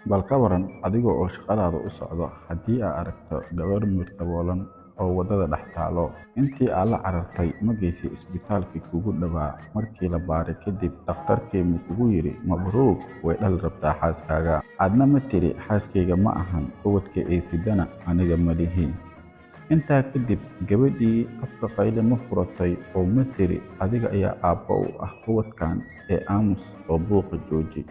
Bal ka waran adiga oo shaqadaada u socdo haddii aad aragto gabar miir daboolan oo waddada dhex taalo. Intii aad la carartay ma geysay isbitaalkii kuugu dhowaa? Markii la baaray kadib, dhakhtarkii ma kugu yiri mabruuk, way dhali rabtaa xaaskaaga? Adna ma tiri xaaskayga ma ahan, ubadka ay sidana aniga ma lihi? Intaa kadib gabadhii afka qayle ma furatay oo ma tiri adiga ayaa aabbo u ah ubadkan ee aamus oo buuqa jooji?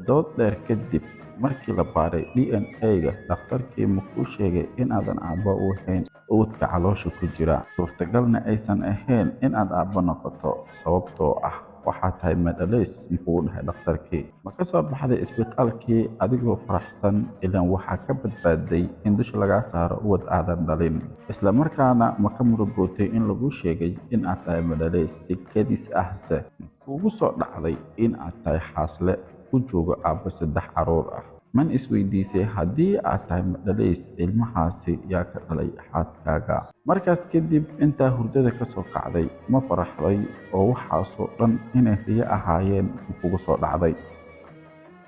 Dood dheer kadib markii la baaray DNA-ga, dhakhtarkii ma kuu sheegay in aadan aabbo u ahayn ubadka caloosha ku jira, suurtagalna aysan ahayn in aad aabbo noqoto sababtoo ah waxaa tahay madhalays, muxuu dhahay dhakhtarkii? Ma ka soo baxday isbitaalkii adigoo faraxsan, ilaan waxaa ka badbaaday in dusha lagaa saaro ubad aadan dhalin? Isla markaana ma ka murugootay in laguu sheegay in aad tahay madhalays? Si kadis ahse kuugu soo dhacday in aad tahay xaasle u joogo aabbo 3 carruur ah? Man isweydiisay haddii aad tahay madhalays, ilmahaasi yaa ka dhalay xaaskaaga? Markaas kadib intaa hurdada ka soo kacday ma faraxday oo waxaasoo dhan inay riyo ahaayeen ma kugu soo dhacday?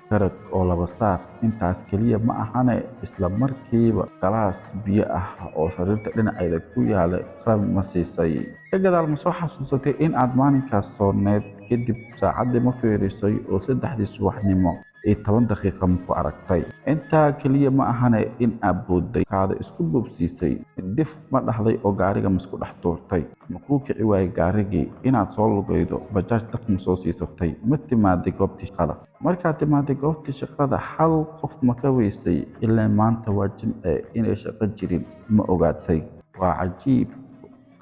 Karag oo laba saar. Intaas keliya ma ahane, isla markiiba galaas biyo ah oo sariirta dhinaceeda ku yaala qalab ma siisay? Ka gadaal ma soo xasuusatay in aad maalinkaas sooneed? Kadib saacaddii ma fiirisay oo 3dii subaxnimo iyo 10 daqiiqa ma ku aragtay? Intaa keliya ma ahane, in aad boodday, kaada isku boobsiisay, dif ma dhahday oo gaariga ma isku dhex tuurtay? Ma kuu kici waayey gaarigii? Inaad soo lugaydo bajaaj daf ma soo siisatay? Ma timaaday goobtii shaqada? Markaad timaaday goobtii shaqada, hal qof ma ka weysay? Ilaan maanta waa Jimce, inay shaqo jirin ma ogaatay? Waa cajiib,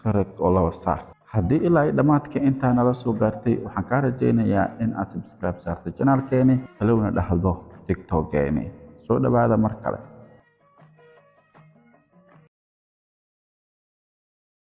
karag oo laba saar. Haddii ilaa iyo dhammaadka intaa nala soo gaartay, waxaan kaa rajaynayaa in aad subscribe saartay channelkeeni, halowna dhahdo TikTokgeeni. Soo dhawaada mar kale.